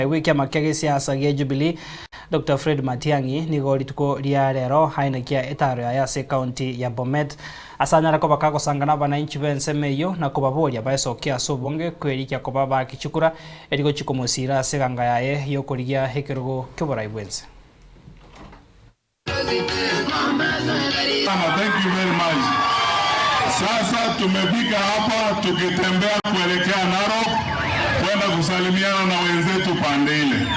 Bw'ekiama kia gesiasa gia Jubilee Dr. Fred Matiang'i nigo rituko ria rero ainakia etaro yaye ase ekaunti ya Bomet ase anyare koba kagosangana abananchi ba ensemo eyio na kobaboria baesokia ase obonge kwerikia koba bakichukura erigochi komosira ase eganga yaye yokorigia ekerogo kioborai bwense. Thank you very much. Sasa tumefika hapa tukitembea kuelekea Narok kwenda kusalimiana na wenzetu pande ile.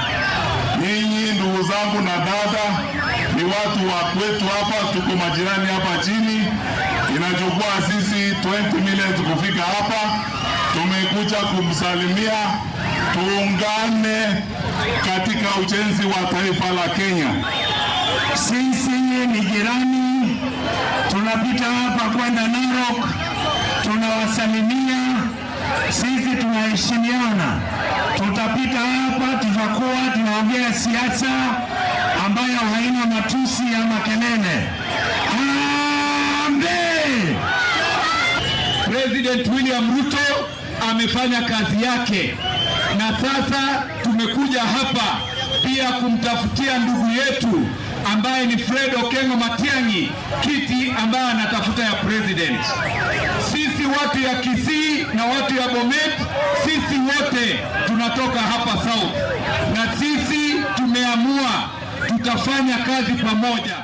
Nyinyi ndugu zangu na dada ni watu wa kwetu hapa, tuko majirani hapa chini. Inachukua sisi 20 minutes kufika hapa. Tumekuja kumsalimia, tuungane katika ujenzi wa taifa la Kenya. Sisi ni jirani, tunapita hapa kwenda Narok, tunawasalimia. Sisi tunaheshimiana, tutapita hapa, tutakuwa tunaongea siasa ambayo haina matusi ya makelele. Harambee! President William Ruto amefanya kazi yake, na sasa tumekuja hapa pia kumtafutia ndugu yetu ambaye ni Fred Okengo Matiang'i kiti ambaye anatafuta ya president. Sisi watu ya Kisii na watu ya Bomet, sisi wote tunatoka hapa South, na sisi tumeamua tutafanya kazi pamoja.